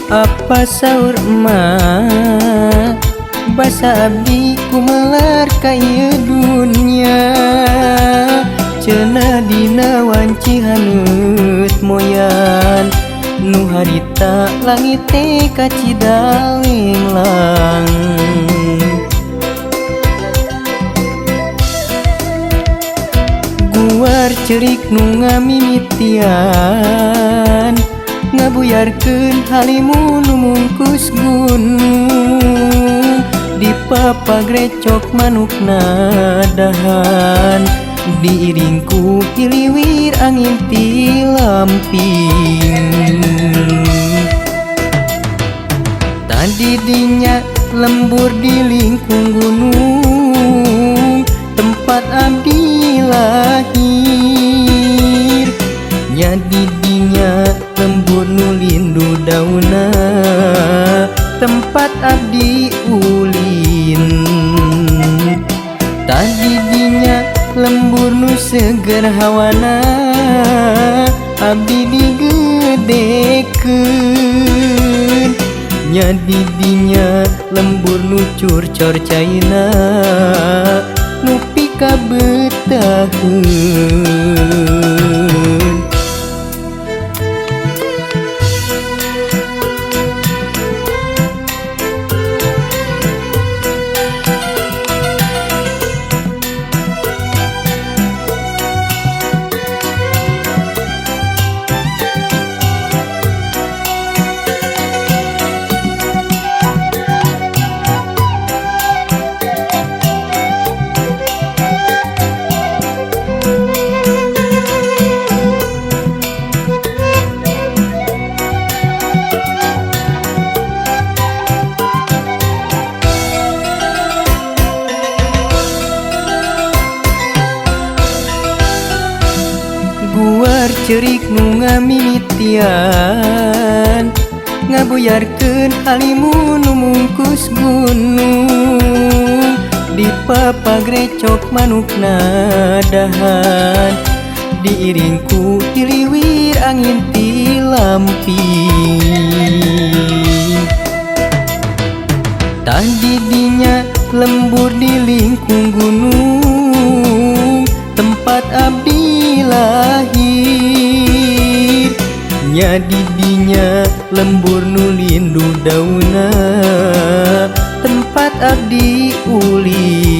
Apa saur emak basa abdi kumelar ka ieu dunya. Cenah dina wanci haneut moyan nu harita langit teh kacida lenglang. Guar cerik nu ngamimitian ngabuyarkeun halimun nu mungkus gunung. Di papagrecok manuk nadahan diiring ku hiliwir angin ti lamping. Tadi dinya lembur di lingkung gunung tempat abdi lahir. Nya di dinya lembur nu lindu dauna tempat abdi ulin. Tadi dinya lembur nu seger hawana abdi digedekeun. Nya di dinya lembur nu curcor caina nu pikabetaheun. Guar cerik nu ngamimitian ngabuyarkeun halimun nu mungkus gunung. Di papagrecok manuk nadahan diiring ku hiliwir angin ti lamping. Tadi dinya lembur di lingkung gunung tempat abdi lahir. Nya di dinya lembur nu lindu dauna tempat abdi ulin.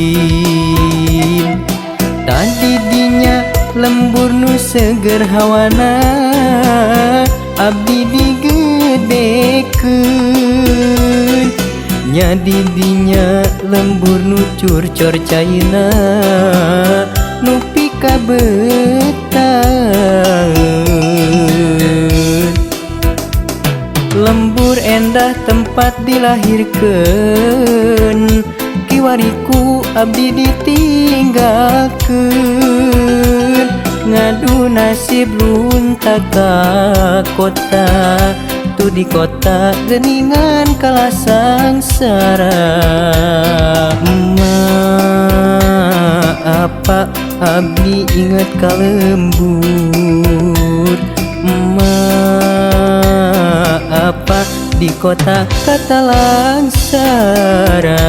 Tadi dinya lembur nu seger hawana abdi digedekeun. Nya di dinya lembur nu curcor caina nu pikabetaheun. Lembur endah tempat dilahirkeun kiwariku abdi ditinggalkeun. Ngadu nasib lunta ka kota tu di kota geuningan kalah sangsara. Emak apa abdi inget ka lembur. Emak apa di kota kata langsara.